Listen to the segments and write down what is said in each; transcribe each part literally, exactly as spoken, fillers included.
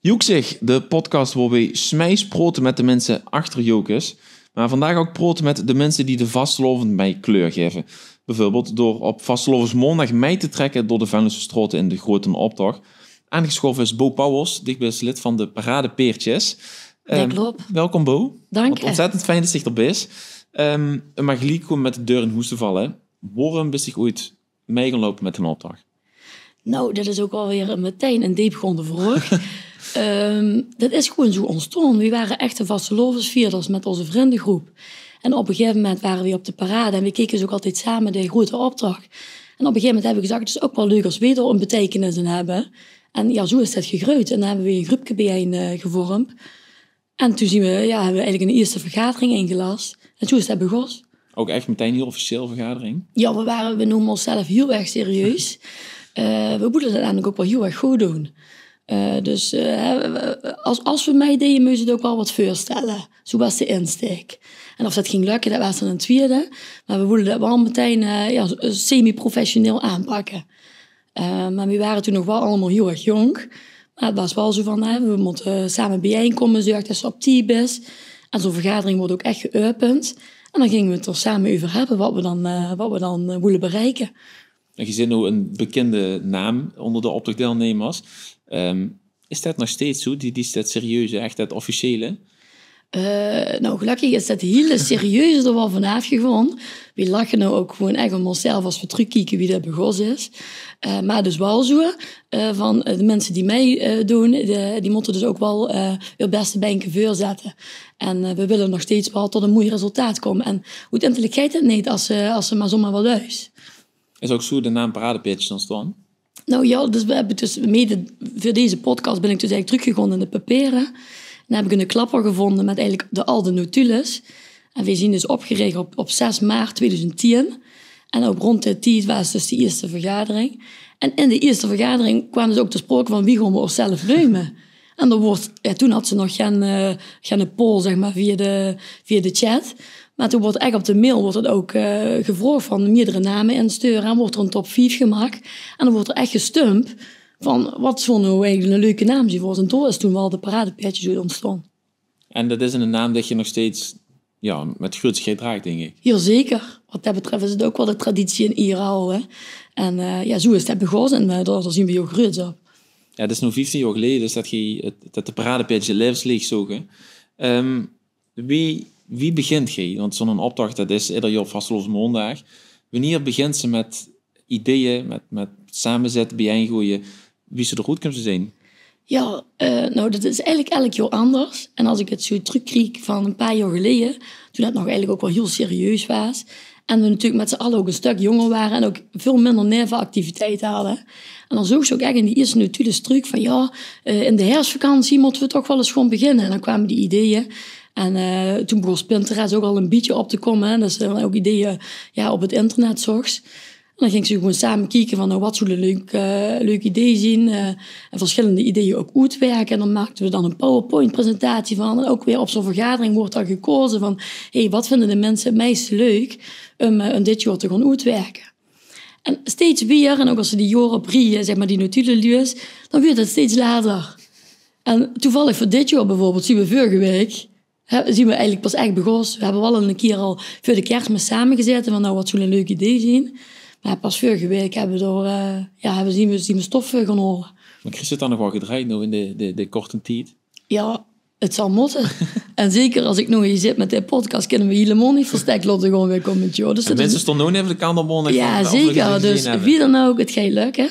Joeksig, de podcast wao weej smijs prote met de minse achter Jocus, maar vandaag ouk prote met de minse die de vastelaovend mei kleur gaeve. Beveurbeeld door op vastelaovesmaondaag mei te trekke door de Venlose straote in de groeten optoch. Aangeschaove is Bo Pauwels, dich bis lid van de Paradepaerdjes. Ehm, welkom, Bo. Dank dich. Ontzettend fijn det dich d'r bis. Ehm, um maar geliek gewoen met de deur in hoes te valle. Waorum bis dich oeit mei gaon loupe met d'n optoch? Nou, det is ouk alweer metein ein deepgrondige vraog. Ehm, det is gewoen zoe ontstaon. Weej ware echte vastelaovesvierders met ózze vrindegroep. En op ein gegaeve moment ware weej op de parade en weej keke dus ouk altied same de groete optoch. En op ein gegaeve moment hebbe weej gezag: "Het is ouk waal leuk as weej d'r ein beteikenis in hebbe." En jao, zoe is det gegreujd. En dan hebbe weej ein gruupke beejein, eh, gevormp. En toen zien we, jao, hebbe we eigelik ein ierste vergadering ingelas. En toen is det begós. Ouk ech metein hiel officieel vergadering? Jao, we ware, we nome ós zelf hiel erg serieus. Eh, we woele det eigelik ouk waal hiel erg good doon. Eh, dus, eh, hè, we, we, as, as we meideje, mós se ouk waal wat veurstelle. Zoe waas de insteek. En of det ging lökke, det waas dan ein twiede. Maar we woele det waal metein, eh, jao, semi-professioneel aanpakke. Eh, maar we ware toen nog waal allemaol hiel erg jónk. Maar het waas waal zoe van, hè, we mótte same beejein kómme, zörg det se op tied bis. En zoe'n vergadering wuuert ouk ech geäöpend. En dan ginge we het d'r same euver hebbe wat we dan, eh, wat we dan, eh, woele bereike. En geej zeet now ein bekinde naam ónder de optochdeilnemers. Ehm, is det nog steeds zoe, die, die, det serieuze, ech det officiële? Eh, nou, gelökkig is det hiele serieuze d'r waal vanaaf gegaon. Weej lache now ouk gewoen ech um ós zelf as we trökkieke wie det begós is. Eh, maar dus waal zoe, eh, van, eh, de minse die mei, eh, doon, de, die mótte dus ouk waal, eh, hun beste beinke veurzette. En, eh, we wille nog steeds waal tot ein moei resultaat kómme. En oeteindelik geit det neet as se, as se maar zomaar wat duis. Is ouk zoe de naam Paradepaerdjes ontstaon? Nou jao, dus we hebbe dus mede veur deze podcast bin ik dus eigelik trökgegaon in de papere. En heb ik eine klapper gevónde met eigelik de, al de notules. En weej zien dus opgerich op, op zes maart tweeduizend tien. En ouk rónd dae tied waas dus de ierste vergadering. En in de ierste vergadering kwaam dus ouk ter spraoke van wie gaon we ós zelf neume. En d'r woort, jao, toen had se nog gen, eh, gen poll, zeg maar, via de, via de chat. Maar toen woort ech op de mail woort het ouk, eh, gevraog van meerdere name insteure. En woort d'r ein top vief gemaak. En dan woort d'r ech gestump van wat zów now eigelik ein leuke naam zien veur ós. En toen is toen waal de Paradepaerdjes oet ontstaon. En det is ein naam det geej nog steeds, jao, met gruuetsheid draagt, dink ik. Jao, zeker. Wat det betreft is het ouk waal de traditie in iere halde. En, eh, jao, zoe is det begós en, eh, dao, dao zien we hiel gruuets op. Jao, det is now vieftien jaor geleje dus det geej het, det de Paradepaerdjes het laevesleech zoge. Ehm, wie, wie begint geej? Want zoe'n optoch, det is eder jaor vastelaovesmaondaag. Wienier begint se met ideeë, met, met samezitte, beejein goeaje, wie se d'r oet kums te zien? Jao, eh, nou, det is eigelik elk jaor anders. En as ik het zoe trökkiek van ein paar jaor geleje, toen het nog eigelik ouk waal hiel serieus waas, en we natuurlik met z'n alle ouk ein stök jónger ware en ouk väöl minder naeveactiviteite hadde. En dan zoog se ouk ech in die ierste notules trök van, jao, eh, in de herfsvakantie mótte we toch waal ens gaon beginne. En dan kwame die ideeë. En, eh, toen begós Pinterest ouk al ein bietje op te kómme, hè. Dus, eh, ouk ideeë, jao, op het internet zochs. En dan gings se gewoen same kieke van, nou, wat zów ein leuk, eh, leuk idee zien, eh, en verschillende ideeë ouk oetwerke. En dan maakde we dan ein PowerPoint-presentatie van. En ouk weer op zoe'n vergadering woort dan gekaoze van, hé, wat vinde de minse het meiste leuk um, eh, um dit jaor te gaon oetwerke. En steeds weer, en ouk as se die jaore op rie, zeg maar, die notules luus, dan wuuert het steeds later. En toevallig veur dit jaor beveurbeeld, zien we veurige waek, hè, zien we eigelik pas ech begós. We hebbe waal ein kier al veur de Kersmis samegezaete van, nou, wat zów ein leuk idee zien. Maar pas veurige waek hebbe we d'r, eh, jao, hebbe, zien we, zien we stof, eh, gaon haole. Maar kriegs se het dan nog waal gedrejd now in de, de, de korte tied? Jao, het zal mótte. En zeker as ik now hie zit met de podcast, kinne we hielemaol neet verstek laote gaon weer kómmend jaor. Dus en det is, minse staon now neve de kandelbon. Jao, zeker. Dus wie dan ouk, het geit lökke.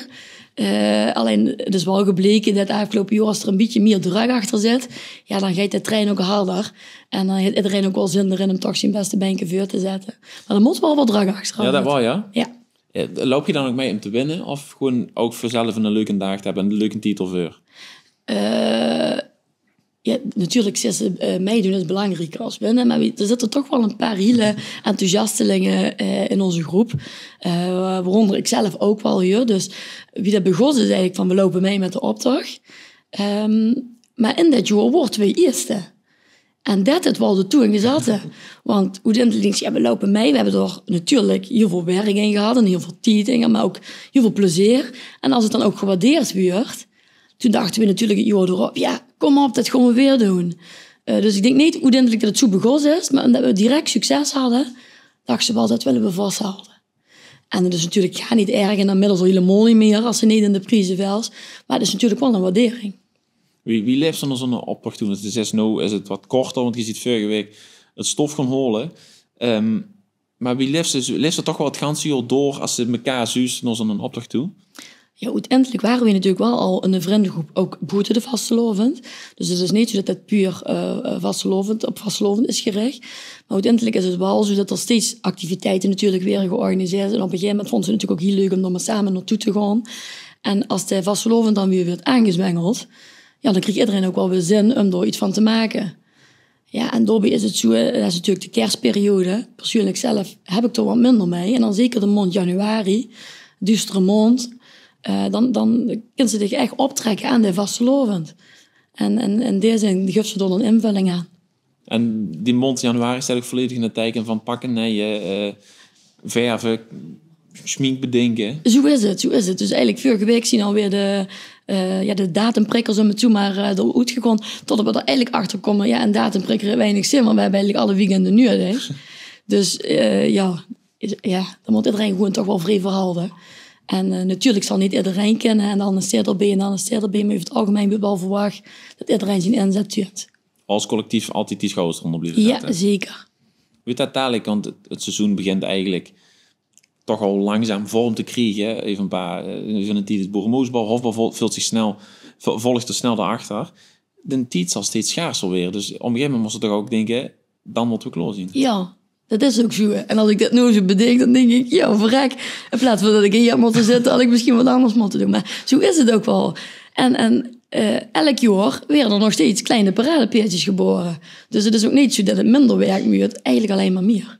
Eh, allein, het is waal gebleke det aafgeloupe jaor, as d'r ein bietje mier drök achter zit, jao, dan geit de trein ouk harder. En dan haet ederein ouk waal zin d'rin um toch zien beste beinke veur te zette. Maar d'r mót waal wat drök achter zitten. Jao, det waal, jao. Jao. Eh, loup geej dan ouk mei um te winne? Of gewoen ouk veur zelf ein leuken daag te hebbe en ein leuken titel veur? Eh, Jao, natuurlik is, eh, meidoon is belangrieker as winne, maar we, d'r zitte toch waal ein paar hiele enthousiastelinge, eh, in ózze groep, eh, waoronder ik zelf ouk waal, huur. Dus wie det begós is eigelik van, we loupe mei met de optoch. Ehm, maar in det jaor woorte we ierste. En det het waal d'r toe in gezatte. Want oeteindelik dinks se, jao, we loupe mei, we hebbe d'r natuurlik hiel väöl werk in gehad en hiel väöl tied in gehad, maar ouk hiel väöl plezeer. En as het dan ouk gewaardeerd wuuert, Toen dachte we natuurlik 't joar d'rop, ja, kom op, det gaon we weer doon. Eh, dus ik dink neet oeteindelik det 't zoe begós is, maar umdet we direk succes hadde, dachte ze wel, det wille we vashalde. En det is natuurlik gaar neet erg, en inmiddels al hielemaol neet mier as ze neet in de prieze vels. Maar 't is natuurlik wel 'n waardering. Wie, wie leefs se nao zoe'n optoch toe? 't Is, is, now is 't wat korter, want ge zeet veurige waek 't stof gaon hole. Ehm, maar wie leefs se, leefs se toch wel 't ganse joar door as se mekaar zuus nao zoe'n optoch toe? Ja, oeteindelik ware we natuurlik wel al 'n vrindegroep, ouk boete de vastelaovend. Dus 't is neet zoe det 't puur eh, eh, vastelaovend, op vastelaovend is gerich. Maar oeteindelik is 't wel zoe det d'r steeds activiteite natuurlik waere georganiseerd. En op 'n gegaeve moment vónde ze 't natuurlik ouk hiel leuk um d'r maar same naotoe te gaon. En as de vastelaovend dan weer weurt aangezwengeld, ja, dan kreeg ederein ouk wel weer zin um d'r iets van te make. Ja, en daobie is 't zoe, eh, det is natuurlik de kersperiode. Persuuenlik zelf heb ik d'r wat minder mei. En dan zeker de maond januari, duustere maond, eh, dan, dan kins se dich ech optrekke aan de vastelaovend. En, en, en in dae zin gufs se d'r dan invulling aan. En die maond januari steit ouk volledig in 't teike van pakke, nae, eh, verve, schmink bedinke. Zoe is 't, zoe is 't. Dus eigelik veurige waek zien alweer de, eh, ja, de datumprikkers, um 't zoe maar eh, d'r oet gegaon. Totdet we d'r eigelik achter kome, ja, 'n datumprikker haet weinig zin, want we hebbe eigelik alle weekende nuuedig. Dus eh, ja, is, ja, dan mót ederein gewoen toch wel vrij verhalde. En eh, natuurlik zal neet ederein kinne en dan is dit d'rbie en dan is dit d'rbie. Maar euver 't algemein weurt wel verwach det ederein zien inzet duit. As collectief altied die schouwers d'ronder blieve Ja, zette. Zeker. Wie is det dalik, want 't, 't seizoen begint eigelik toch al langzaam vorm te kriege. Even 'n paar, eh, van de tied is boeremoosbal, hofbal vol- vult zich snel, vol- volgt er snel daarachter. De tied zal steeds schaarser waere, dus op 'n gegaeve moment mós se toch ouk dinke, dan mótte we klaor zien. Ja, det is ouk zoe. En as ik det now zoe bedink, dan dink ik, ja, verrek. In plaats van det ik hie had mótte zitte, had ik misschien wat anders mótte doon. Maar zoe is 't ouk wel. En, en eh, elk joar waere d'r nog steeds kleine paradepaerdjes gebore. Dus 't is ouk neet zoe det 't minder werk weurt, eigelik allein maar mier.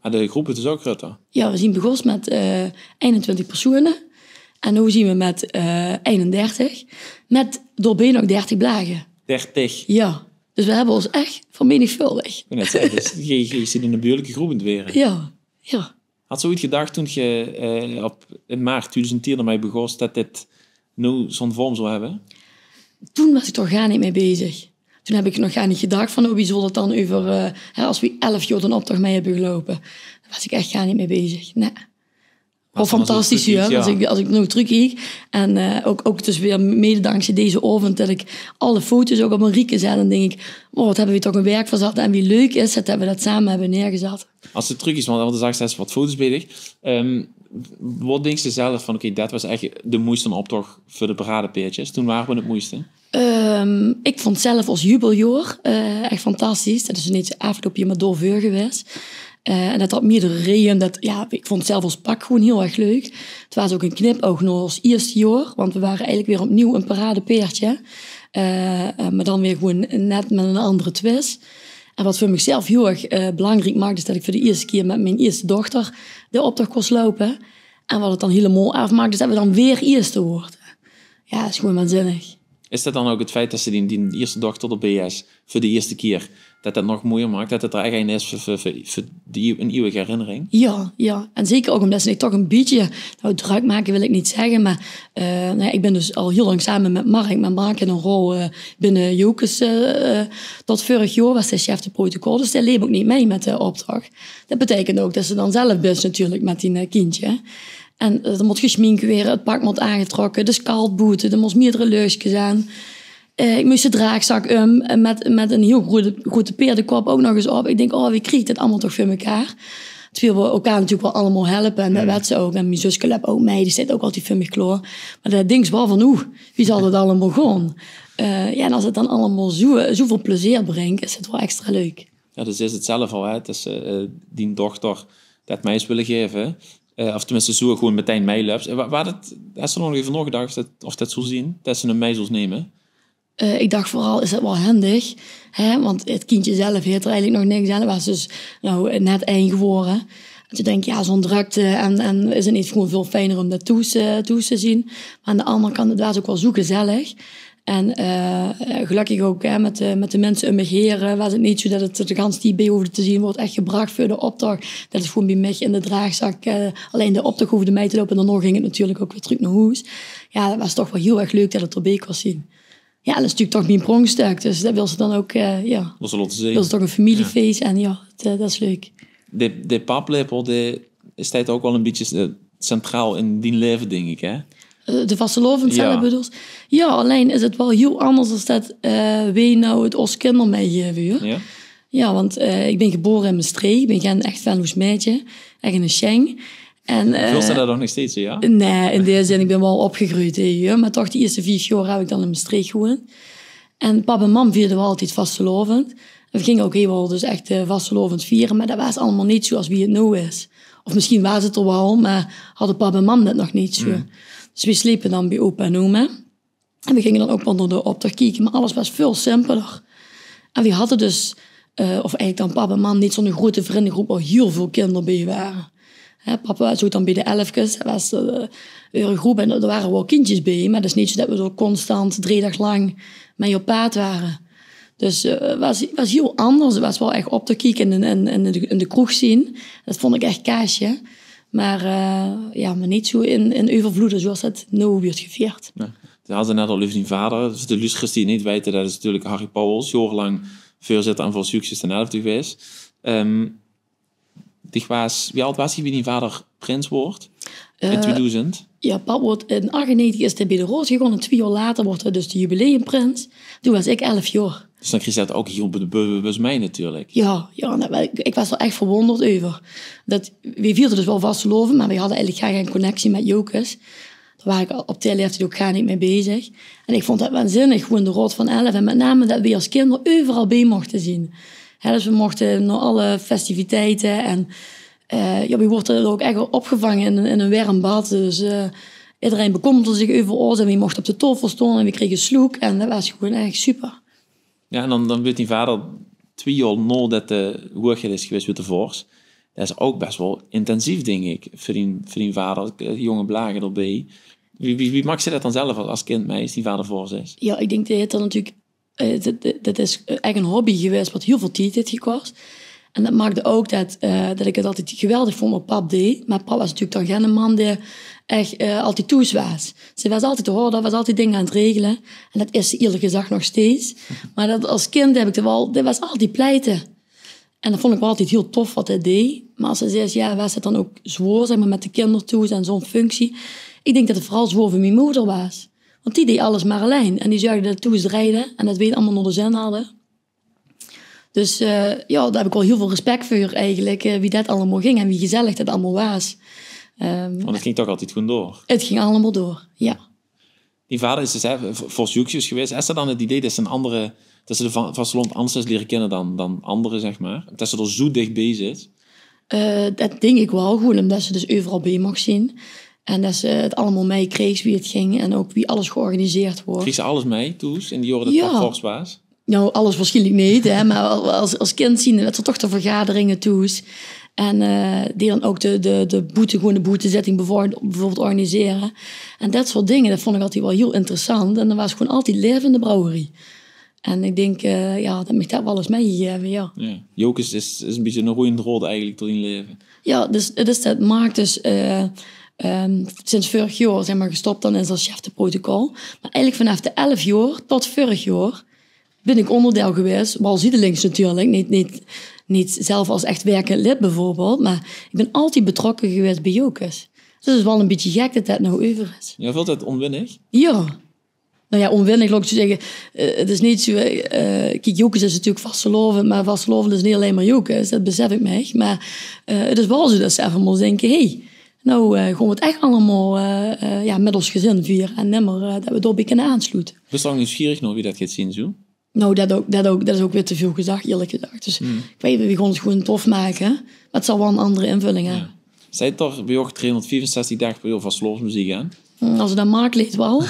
Maar de groep is dus ouk grutter. Ja, we zien begós met eh, einentwintig persoene. En now zien we met eh, einendertig. Met d'rbie nog dertig blage. Dertig. Ja, dus we hebbe ós ech vermenigvuldig. Ik wou net zegge, dus ge, ge zit 'n behuurlike groep aan 't waere. Ja, ja. Hads se oeit gedach toen ge eh, op, in maart tweeduizend tien d'rmei begós det dit now zoe'n vorm zou hebbe? Toen was ik d'r gaar neet mei bezig. Toen heb ik nog gaar neet gedach van, oh, wie zal det dan euver, eh, hè, as we elf joar d'n optoch mei hebbe geloupe. Dao was ik ech gaar neet mei bezig. Nae. Wel fantastisch, Fantastisch, ja, ja. As ik, as ik now trökkiek. En eh, ouk, ouk dus weer mede dankzij deze aovend det ik alle foto's ouk op 'n rieke zet. En dink ik, oh, wat hebbe we toch 'n werk verzat. En wie leuk is 't det we det same hebbe neergezat. As se trökkieks, want, want de zags, is wat foto's bezig. Ehm, wat dinks se zelf van, oké, det was ech de moeiste optoch veur de paradepaerdjes? Toen ware we 't moeiste. Ehm, ik vond zelf ós jubeljoar eh, ech fantastisch. Det is neet aafgeloupe joar, maar daoveur gewaes. Eh, en det had mierdere reje. Det, ja, ik vond zelf ós pak gewoen hiel erg leuk. 't Waas ouk 'n knipoug nao ós ierste joar, want we ware eigelik weer opnieuw 'n paradepaerdje. Eh, eh, maar dan weer gewoen net met 'n andere twist. En wat veur mich zelf hiel erg eh, belangriek maak, is det ik veur de ierste kier met mien ierste dochter de optoch kós loupe. En wat 't dan hielemaol aafmaak, is det we dan weer ierste woorte. Ja, det is gewoen waanzinnig. Is det dan ouk 't feit det se die, die ierste dochter d'rbie hes veur de ierste kier, det det nog mojer maak, det 't d'r ech ein is veur, veur, veur, veur die, 'n ieuwige herinnering? Ja, ja. En zeker ouk umdet se dich toch 'n bietje, now, drök make wil ik neet zegge, maar eh, nou ja, ik bin dus al hiel lang same met Mark, maar Mark haet 'n rol eh, binne Jocus. Eh, tot veurig joar was de chef de protocol, dus dae leep ouk neet mei met de optoch. Det beteikent ouk det se dan zelf bis natuurlik met dien eh, kindje. En eh, d'r mót geschmink waere, 't pak mót aangetrokke, 't is kald boete, d'r mós mierdere luchskes aan. Eh, ik mós de draagzak um, eh, met, met 'n hiel groete, groete paerdekop ouk nog ens op. Ik dink, oh, wie krieg ik det allemaol toch veur mekaar? Terwiel we elkaar natuurlik wel allemaol helpe, en det wet ze ouk. En mien zuske löp ouk mei, die steit ouk altied veur mich klaor. Maar dan dinks se wel van, oeh, wie zal det allemaol gaon? Eh, ja, en as 't dan allemaol zoe, zoeväöl plezeer bringk, is 't wel extra leuk. Ja, dus is 't zelf al, hè, det se eh, dien dochter det mei is wille gaeve. Eh, of tenminste, zoe gewoen metein meilöps. Eh, wa- waar det, hes se d'r nog eve nao gedach of det, of det zoel zien, det se 'm mei zoels numme? Eh, ik dach veural, is det wel hendig? Hè? Want 't kindje zelf haet d'r eigelik nog niks aan. 't Waas dus now net ein gewaore. En toen dink ik, ja, zoe'n drökte en, en is 't neet gewoen väöl fijner um det thoes, eh, thoes te zien? Maar aan de andere kant, 't waas ouk wel zoe gezellig. En eh, gelökkig ouk, hè, mit de, mit de minse um mich haer, eh, waas 't neet zoe det 't de ganse tied bie hoofde te zien. Woort ech gebrach veur de optoch. Det is gewoen bie mich in de draagzak. Eh, allein de optoch hoofde mei te loupe en daonao ging 't natuurlik ouk weer trök nao hoes. Jao, det waas toch waal hiel erg leuk det 't d'rbie kós zien. Jao, det is natuurlik toch mien pronkstök. Dus det wils se dan ouk, eh, jao. Wils se laote zien. Wils se toch ein familiefees en jao, det, eh, det is leuk. De, de paplepel, de steit ouk waal ein bietje, eh, centraal in dien laeve, dink ik, hè? Eh, de vastelaovend zelf bedoels? Jao, allein is 't waal hiel anders es det, eh, weej now 't os kinder meigaeve, huur. Jao? Jao, want, eh, ik bin gebaore in Mestreech. Ik bin gen ech Venloos maedje. Ech ein Sjeng. En eh, veulste det nog steeds, jao? Nae, in dae zin, ik bin waal opgegreujd, hè, huur. Mer toch, de ierste vief jaor heb ik dan in Mestreech gewoend. En pap en mam vierde waal altied vastelaovend. En we ginge ouk hiel waal dus ech de vastelaovend viere, mer det waas allemaol neet zoe es wie 't now is. Of misschien waas 't d'r waal, mer hadde pap en mam det nog neet zoe. Dus we slepe dan bie opa en oma. En we ginge dan ouk waal nao de optoch kieke, mer alles waas väöl simpeler. En we hadde dus, eh, of eigelik dan pap en mam, neet zoe'n groete vrindegroep wao hiel väöl kinder bie ware. Hè, pap waas ouk dan bie de Elfkes, det waas, eh, weer ein groep en d'r ware waal kindjes bie, mer det is neet zoe det we d'r constant drie daag lang mei op paad ware. Dus eh, 't waas, waas hiel anders. 't Waas waal ech op te kieke en, en, en in de, in de kroeg zien. Det vond ik ech kaasje. Mer eh, jao, mer neet zoe in, in euvervloede zoeas det now weurt gevierd. Jao. Ze hadde 't net al euver dien vader. Dus de luusterers die 't neet weite, det is natuurlik Harry Pauwels, jaorelang veurzitter en Vors Joekskes ten Elfde gewaes. Ehm, Dich waas, wie aad waas dich wie dien vader prins woort? In Eh, tweedoezend? Jao, pap woort in achtennegentig is 'r bie de raod gegange. Twie jaor later woort 'r dus de jubileumprins. Toen waas ik elf jaor. Dus dan kriegs se det ouk hiel be-, be-, bewus mei natuurlik. Jao, jao, en det wa-, ik, ik waas d'r ech verwonderd euver. Det, weej vierde dus waal vastelaovend, mer weej hadde eigelik gaar gein connectie mit Jocus. Dao waar ik op dae laeftied ouk gaar neet mei bezig. En ik vond det waanzinnig, gewoen de Raod van Elf. En mit name det weej es kinder euveral bie mochte zien. Hè, dus we mochte nao alle festiviteite. En eh, jao, weej woorte d'r ouk ech opgevange in, in ein werm bad. Dus eh, ederein bekommerde zich euver ós. En weej mochte op de taofel staon en weej krege sloek. En det waas gewoen ech super. Jao, en dan, dan weurt dien vader twie jaor naodet 'r hoeëgheid is gewaes, weurt 'r vors. Det is ouk bes waal intensief, dink ik, veur dien, veur dien vader, eh, jónge blage d'rbie. Wie, wie, wie maaks se det dan zelf es, es kind mei, es dien vader vors is? Jao, ik dink det 'r natuurlik, eh, det, det, det is ech ein hobby gewaes waat hiel väöl tied haet gekos. En det maakde ouk det, eh, det ik 't altied geweldig vond waat pap deej. Mer pap waas natuurlik dan geine man dae ech, eh, altied thoes waas. Ze waas altied te horde, waas altied dinger aan 't regele. En det is ze ierlik gezag nog steeds. Mer det, es kind heb ik d'r waal, det waas altied pleite. En det vond ik waal altied hiel tof waat 'r deej. Mer es se zaes, jao, waas 't dan ouk zwaor, zeg mer, mit de kinder thoes en zoe'n functie? Ik dink det 't veural zwaor veur mien moder waas. Want die deej alles mer allein. En die zörgde det thoes drejde en det weej 't allemaol nao de zin hadde. Dus eh, jao, dao heb ik waal hiel väöl respect veur eigelik, eh, wie det allemaol ging en wie gezellig det allemaol waas. Ehm, Want 't ging toch altied gewoen door? 't Ging allemaol door, jao. Dien vader is dus, hè, v-, vors Joekskes gewaes. Is det dan 't idee det se ein andere, det se de va-, vastelaovend anders hes liere kinne dan, dan andere, zeg mer? Det se d'r zoe dichbie zits? Eh, det dink ik waal, gewoen umdet se dus euveral bie mochs zien. En det se 't allemaol meikriegs, wie 't ging en ouk wie alles georganiseerd woort. Kriegs se alles mei thoes, in die jaore det pap vors waas? Nou, alles waarsjienlik neet, hè, mer es, es kind ziende, det waore toch de vergaderinge thoes. En eh, die dan ouk de, de, de boete, gewoen de boetezitting bevoor-, beveurbeeld organisere. En det soort dinger, det vond ik altied waal hiel interessant. En d'r waas gewoen altied laeve in de brouwerie. En ik dink, eh, jao, det mich det waal is meigegaeve, jao. Jao. Jocus is, is ein bietje ein roeiende draod eigelik door dien laeve. Jao, dus 't is, det Mark dus eh, ehm, sinds veurig jaor, zeg mer, gestop dan is es chef de protocol. Mer eigelik vanaaf de elf jaor tot veurig jaor bin ik óngerdeil gewaes, waal ziejdelings natuurlik, neet, neet, neet zelf es ech wirkend lid beveurbeeld, mer ik bin altied betrokke gewaes bie Jocus. Dus 't is waal ein bietje gek det det now euver is. Jao, veult det ónwinnig? Jao. Nou jao, ónwinnig, laot ik zoe zègke. Eh, 't is neet zoe, eh, kiek, Jocus is natuurlik vastelaovend, mer vastelaovend is neet allein mer Jocus, det besef ik mich. Mer eh, 't is waal zoe det se effe mós dinke, hé, now eh, gaon we 't ech allemaol eh, eh, jao, mit ós gezin viere en nimmer eh, det we dao bie kinne aansloete. Bis se dan nuujsgierig nao wie det geit zien, zoe? Nou, det ouk, det ouk, det is ouk weer te väöl gezag, ierlik gezag. Dus ik weit, we gaon 't gewoen tof make. Mer 't zal waal ein andere invulling hebbe. Jao. Steit d'r bie óch driehonderdvierenzestig daag per jaor vastelaovesmeziek aan? Hm, es 't aan Mark ligk waal.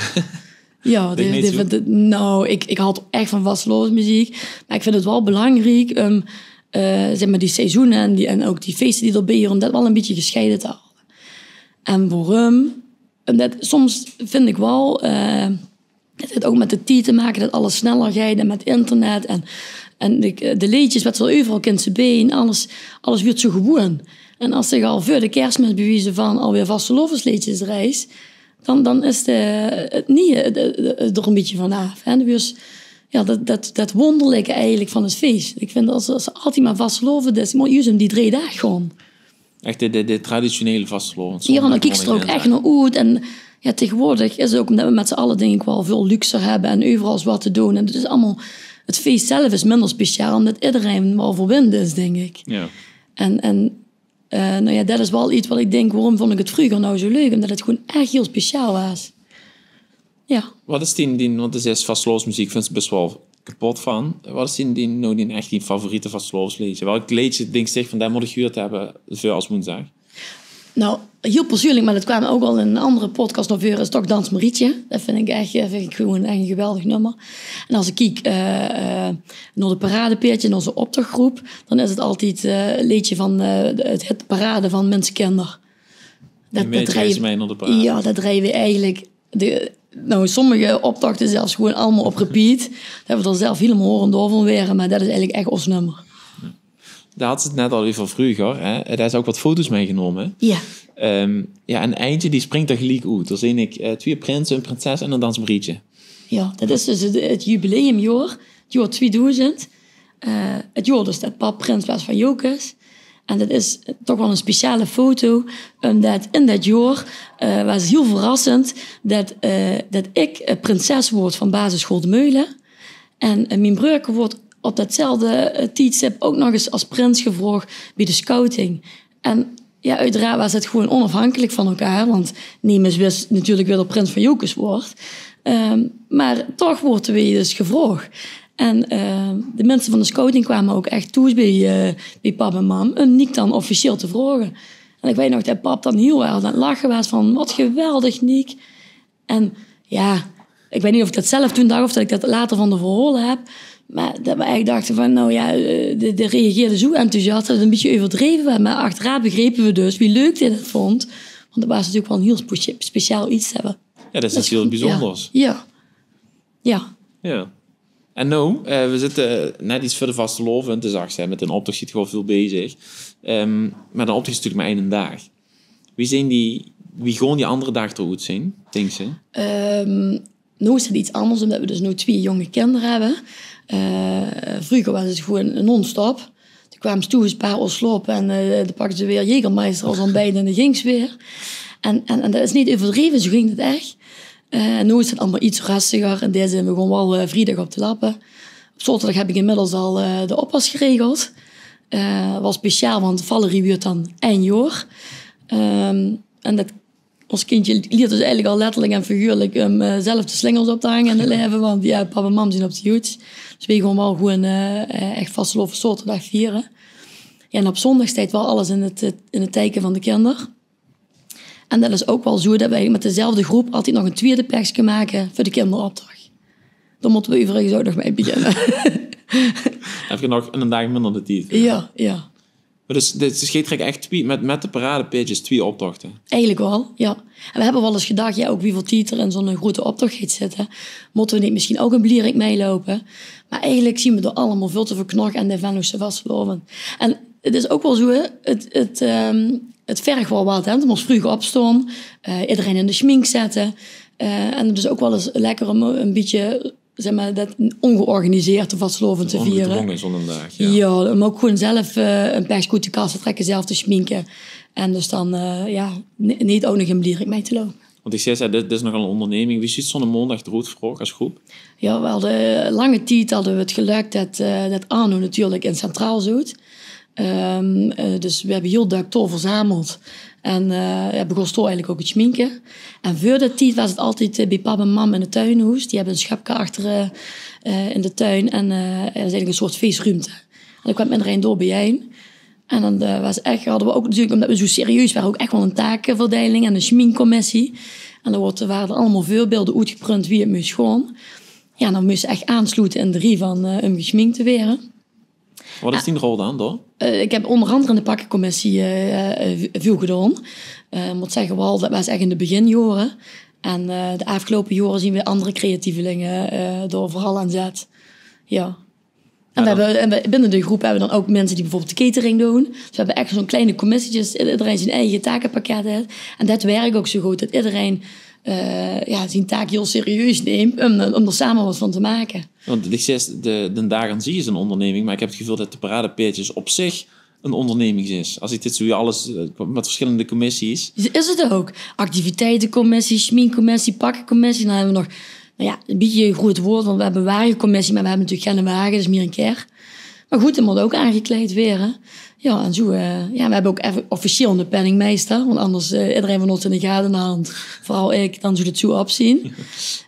Jao, dae, dae vindj 't, nou, ik, ik haoj ech van vastelaovesmeziek. Mer ik vinj 't waal belangriek um, eh, zeg mer, die seizoene en, die, en ouk die feeste die d'rbie huure, um det waal ein bietje gescheide te haoje. En waorum? Umdet, soms vinj ik waal, eh, Het haet ouch mèt de tied te make det alles sneller geit en mèt internet en, en de, de leedjes wat se euveral kins zeen, alles, alles wuuert zoe gewoeën. En es se al veur de Kersmis bie wieze van alweer vastelaovesleedjes dreis, dan, dan is de, het nieje, de, de, d'r e bietje vanaaf, hè. Dus, jao, det, det, det wonderlike eigelik van het fees. Ik vind, es, es altied mer vastelaovend is, mót juus um die drei daag gaon. Ech de, de, de traditionele vastelaovend. Jao, dan kieks se d'r ouch ech nao oet. En jao, taegeswoordig is het ouch, ómdet we mèt z'n alle, dink ik, waal väöl luxer höbbe en euveral is wat te doon. En het is allemaol, het fees zelf is minder speciaal, ómdet ederein waal verwind is, dink ik. Jao. En, en eh, nou jao, det is waal get wat ik dink, waorum vónd ik het vreuger nou zoe leuk? Ómdet het gewoeën ech hiel speciaal waas. Jao. Wat is dien, dien, want het is vastelaovesmeziek, vinds se bès waal kepot van. Wat is dien, dien, nou dien, ech dien favoriete vastelaovesleedje? Welk leedje dinks se van, det mót ik gehuuerd höbbe veur Asmoensdaag? Nou, hiel persuuenlik, mer det kwaam ouch al in 'n andere podcast nao veure, is toch Dans Marietje. Det vind ik ech, eh, vind ik gewoeën ech 'n geweldig nummer. En es ik kiek, eh, eh, nao de Paradepaerdjes, nao ózze optochgroep, dan is het altied, eh, 'n leedje van, eh, de, het hitparade van Minsekinder. Det, det drejje, jao, det drejje we eigelik de, nou, sommige optochte zelfs gewoeën allemaol op repeat. Det we d'r zelf hielemaol horendol van waere, mer det is eigelik ech ós nummer. Dao hads se het net al euver vreuger, hè. Dao höbs se ouch wat foto's mètgenómme. Jao. Ehm, jao, en eintje die springk d'r geliek oet. Dao zeen ik, eh, twieë prinse, 'n prinses en 'n dansmarietje. Jao, det is dus het, het jubileumjaor, het jaor tweedoezend. Eh, het jaor dus det pap prins waas van Jocus. En det is toch waal 'n speciale foto, ómdet in det jaor, eh, waas hiel verrassend det, eh, det ik, eh, prinses woort van basisschool De Meulen. En, eh, mien breurke woort op detzelfde, eh, tiedstip ouch nog ins es prins gevraog bie de scouting. En jao, oeteraard waas het gewoeën onafhankelik van elkaar, want nemes wis natuurlik wae d'r prins van Jocus woort. Ehm, mer toch woorte we dus gevraog. En, eh, de minse van de scouting kwame ouch ech thoes bie, eh, bie pap en mam, um Niek dan officieel te vraoge. En ik weit nog det pap dan hiel erg aan het lache waas van: "Wat geweldig, Niek." En jao, ik weit neet of ik det zelf toen dach of det ik det later van de verhaole höb. Mer det we ech dachte van, nou jao, eh, dae, dae reageerde zoe enthousiast det het 'n bietje euverdreve waas. Mer achteraaf begrepe we dus wie leuk dae det vónd. Want det waas natuurlik waal 'n hiel spe-, speciaal get te höbbe. Jao, det is natuurlik hiel biezunder. Jao. Jao. Jao. En now, eh, we zitte net get veur de vastelaovend, dus zag ze, mèt 'nen optoch zeet ge waal väöl bezig. Ehm, mer 'nen optoch is natuurlik mer eine daag. Wie zeen die, wie gaon die andere daag d'r oetzeen, dinks se? Ehm, now is het get anders, ómdet we dus now twieë jóng kinder höbbe. Eh, vreuger waas het gewoeën non-stop. Doe kwaams se thoes, paar oor slaope en, eh, dan pakdes se weer Jägermeister es ontbijt en dan gings se weer. En, en, en det is neet euverdreve, zoe ging det ech. Eh, now is het allemaol get rustiger en dao zeen we gewoeën waal, eh, vriedaag op de lappe. Op zaoterdaag höb ik inmiddels al, eh, de oppas geregeld. Eh, waal speciaal, want Valerie wuuert dan ein jaor. Ehm, en det, ós kindje lieërt dus eigelik al letterlik en figuurlik um, eh, zelf de slingers op te hange in het laeve. Want jao, pap en mam zeen op de joets. Dus we gaon waal gewoeën, eh, ech vastelaovend zaoterdaag viere. Jao, en op zóndig steit waal alles in het, eh, in het teike van de kinder. En det is ouch waal zoe det we eigelik mèt dezelfde groep altied nog 'n twieëde pekske make veur de kinderoptoch. Dao mótte we euverigens ouch nog mei beginne. Höbs se nog 'nen daag minder de tied veur? Jao, jao. Mer dus, dus geej trèk ech twieë, mèt, mèt de Paradepaerdjes twieë optochte? Eigelik waal, jao. En we höbbe waal ins gedach, jao, ouch wieväöl tied d'r in zoe'n groeëte optoch geit zitte, mótte we neet misschien ouch in Blierick meiloupe? Mer eigelik zeen we d'r allemaol väöl te verknoch aan de Venlose vastelaovend. En het is ouch waal zoe, hè, het, het, ehm, het verg waal wat, hè. Want we mótte vreug opstaon, eh, ederein in de sjmink zètte. Eh, en het is ouch waal ins lekker um e bietje, zeg mer, det ongeorganiseerde vastelaovend te viere. Ongedwonge zoe'n daag, jao. Jao, um ouch gewoeën zelf, eh, e pekske oet de kas te trèkke, zelf te sjminke. En dus dan, eh, jao, ne-, neet ouch nog in Blierick mei te loupe. Want ik zag, dit, dit is nogal 'n ónderneming. Wie zuut zoe'n maondaag d'r oet veur uch es groep? Jao, we hadde lange tied hadde we het gelök det, eh, det Arno natuurlik in Centraal zoot. Ehm, eh, dus we höbbe hiel dök dao verzameld. En, eh, jao, begós dao eigelik ouch het sjminke. En veur dae tied waas het altied, eh, bie pap en mam in het tuinhoes. Die höbbe 'n sjöpke achter, eh, in de tuin. En, eh, det is eigelik 'n soort feesruumte. En dan kwaam ederein dao biejein. En dan, eh, waas ech, hadde we ouch natuurlik, ómdet we zoe serieus wore, ouch ech waal 'n taakverdeiling en 'n sjminkcommissie. En dan woort, wore d'r allemaol veurbeelde oetgeprint wie het mós gaon. Jao, dan mós se ech aansloete in de rie van, eh, um gesjmink te waere. Wat is dien rol dan, dao? Eh, ik höb ónger andere in de pakkecommissie, eh, eh, väöl gedaon. Eh, mót zègke, waal, det waas ech in de beginjaore. En eh, de aafgeloupe jaore zien weer andere creatievelinge eh, dao veural aan zet. Ja. En we hebbe, en we, binne de groep hebbe we dan ouk minse die beveurbeeld de catering doon. Dus we hebbe ech zoe'n kleine commissietjes, iederein zien eige takepakket haet. En det werk ouk zoe good, det iederein eh, ja, zien taak hiel serieus neemp um, um d'r same wat van te make. Want dich zaes, de, den daag aan zich is 'n onderneming, maar ik heb 't geveul det de Paradepaerdjes op zich 'n onderneming is. As ik dit zoe alles eh, met verschillende commissies. Is, is 't ouk. Activiteitecommissie, schminkcommissie, pakkecommissie. Dan hebbe we nog, nou ja, 'n bietje 'n groet woord, want we hebbe 'n wagecommissie, maar we hebbe natuurlik geine wage, dus mier 'n kar. Maar good, det mót ouk aangekleid waere. Ja, en zoe, eh, ja, we hebbe ouk effe officieel 'ne penningmeister, want anders eh, iederein van ós in de gatenhand, veural ik, dan zoe 't zoe op zien.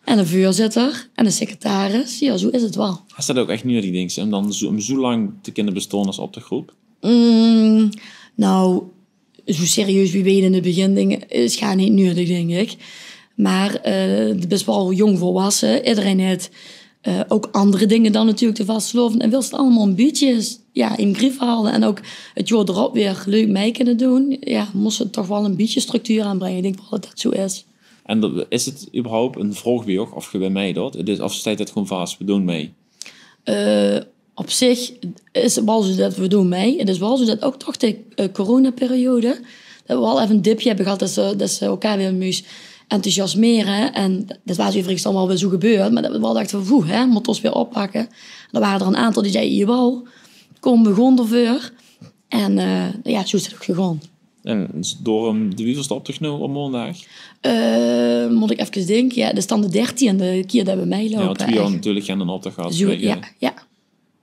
En 'ne veurzitter en 'ne secretaris. Ja, zoe is 't wel. Is det ouk ech nuuedig, dinks se, um dan zoe, um zoe lang te kinne bestaon as optochgroep? Mm, nou, zoe serieus wie we in 't begin dinge, is gaar neet nuuedig, dink ik. Maar eh, de bis wel jong volwasse. Iederein haet eh, ouk andere dinge dan natuurlik de vastelaovend. En wils 't allemaol 'n bietje, ja, in grief halde. En ouk 't jaor d'rop weer leuk mei kinne doon. Ja, mós se toch wel 'n bietje structuur aanbringe. Ik dink wel det det zoe is. En dat, is 't überhaupt 'n vraog bie uch of ge weer meidoot? 't Is, of steit 't gewoen vas, we doon mei? Eh, op zich is 't wel zoe det we doon mei. 't Is wel zoe det ouk toch de eh, coronaperiode, det we wel effe 'n dipje hebbe gehad, det se, det se elkaar weer mós enthousiasmere. En det waas euverigens dan wel weer zoe gebeurd, maar det we wel dachte van, woe, hè, mótte ós weer oppakke. En d'r ware d'r 'n aantal die zeie, jawel, kom, we gaon d'rveur. En eh, ja, zoe is 't ouk gegaon. En is 't daorum de wievelste optoch noe op maondaag? Eh, mót ik efkes dinke. Ja, det is dan de dertiende kier det we meiloupe. Ja, want twie jaor natuurlik geine optoch gehad. Zoe, ja, ja.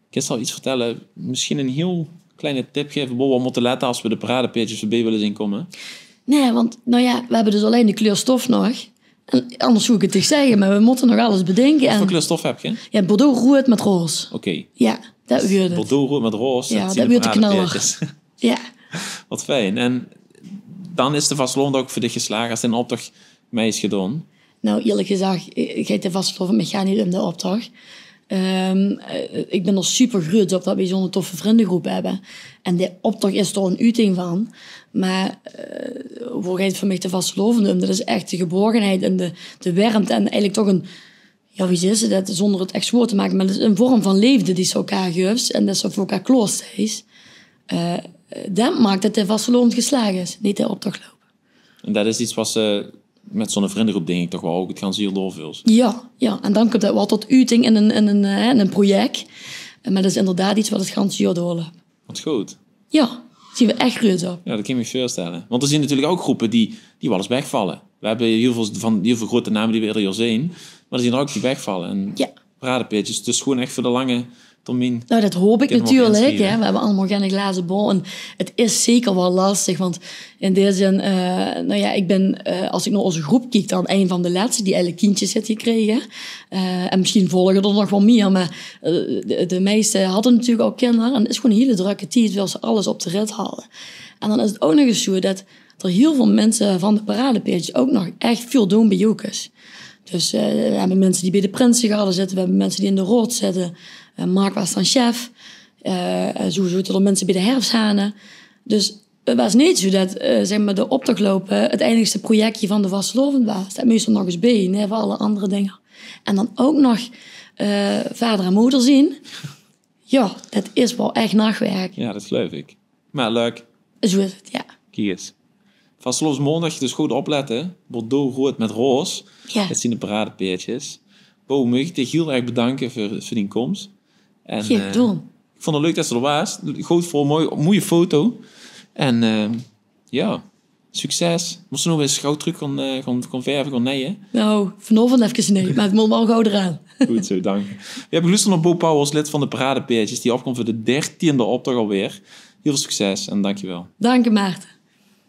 Kins se al iets vertelle, misschien 'n hiel kleine tip gaeve, boe we op mótte lette as we de Paradepaerdjes veurbie wille zien kómme? Nae, want, nou ja, we hebbe dus allein de kleur stof nog. En anders zoe ik 't dich zegge, maar we mótte nog alles bedinke. Wat veur kleur stof heb ge? Ja, bordeauxroead met roze. Oké. Ja, det wuurt 't. Bordeauxroead met roze, ja, det zien de Paradepaerdjes. Ja. Wat fijn. En dan is de vastelaovend ouk veur dich geslaag as den optoch mei is gedaon? Nou, ierlik gezag, eh, geit de vastelaovend mich gaar neet um de optoch. Ehm, eh, ik bin d'r super gruuets op det we zoe'n toffe vrindegroep hebbe. En de optoch is d'r 'n uting van. Maar eh, boe geit 't veur mich de vastelaovend um? Det is ech de geborgenheid en de, de wermte en eigelik toch 'n, ja, wie zaes se det, zónger 't ech zwaor te make, maar det is 'n vorm van leefde die se elkaar gufs en det se veur elkaar klaorsteis. Eh, det maak det de vastelaovend geslaag is, neet de optoch loupe. En det is iets wat se met zoe'n vrindegroep, dink ik, toch wel ouk 't ganse jaor doorveuls. Ja, ja. En dan kump 't wel tot uting in 'n, in 'n, eh, in 'n project. Eh, maar det is inderdaad iets wat 't ganse jaor doorluip. Wat good. Ja, zien we ech gruuets op. Ja, det kin ik mich veurstelle. Want d'r zien natuurlik ouk groepe die, die wel ens wegvalle. We hebbe hiel veul van, hiel veul groete name die we eder jaor zien. Maar d'r zien d'r ouk die wegvalle. En ja. Paradepaerdjes, dus gewoen ech veur de lange termien. Nou, det haop ik natuurlik, hè. We hebbe allemaol geine glazen bol. En 't is zeker wel lastig, want in dae zin, eh, nou ja, ik bin, eh, as ik nao ós groep kiek, dan ein van de lètste die eigelik kindjes haet gekrege. Eh, en misschien volge d'r nog wel mier, maar eh, de, de meiste hadde natuurlik al kinder. En 't is gewoen 'n hiele drökke tied, wils se alles op de rit halde. En dan is 't ouk nog ens zoe det d'r hiel veul minse van de Paradepaerdjes ouk nog ech väöl doon bie Jocus. Dus eh, we hebbe minse die bie de Prinsegarde zitte, we hebbe minse die in de raod zitte. Eh, Mark waas dan chef. Eh, zoe, zoe zitte d'r minse bie de Herfshane. Dus 't waas neet zoe det, eh, zeg maar, de optoch loupe 't einigste projectje van de vastelaovend waas. Det mós d'r nog ens bie, naeve alle andere dinger. En dan ouk nog eh, vader en moder zien. Ja, det is wel ech nachwerk. Ja, det geluif ik. Maar leuk. Zoe is 't, ja. Kiek ens. Vastelaovesmaondaag, dus good oplette. Bordeauxroead met roze. Ja. Det zien de Paradepaerdjes. Bo, maag ik dich hiel erg bedanke veur, veur dien koms. En, Geer eh, doon. Ik vond 't leuk det se d'r waas. Good veur 'n mooi, mooie foto. En eh, ja, succes. Mós se noe weer ens gauw trök gaon, eh, gaon, gaon verve, gaon neie? Nou, vanaovend efkes neet, maar 't mót wel gauw d'raan. Good zoe, dank. We hebbe geluusterd nao Bo Pauwels, lid van de Paradepaerdjes, die opkump veur de dertiende optoch alweer. Hiel veul succes en dankjewel. Dank je, Maarten.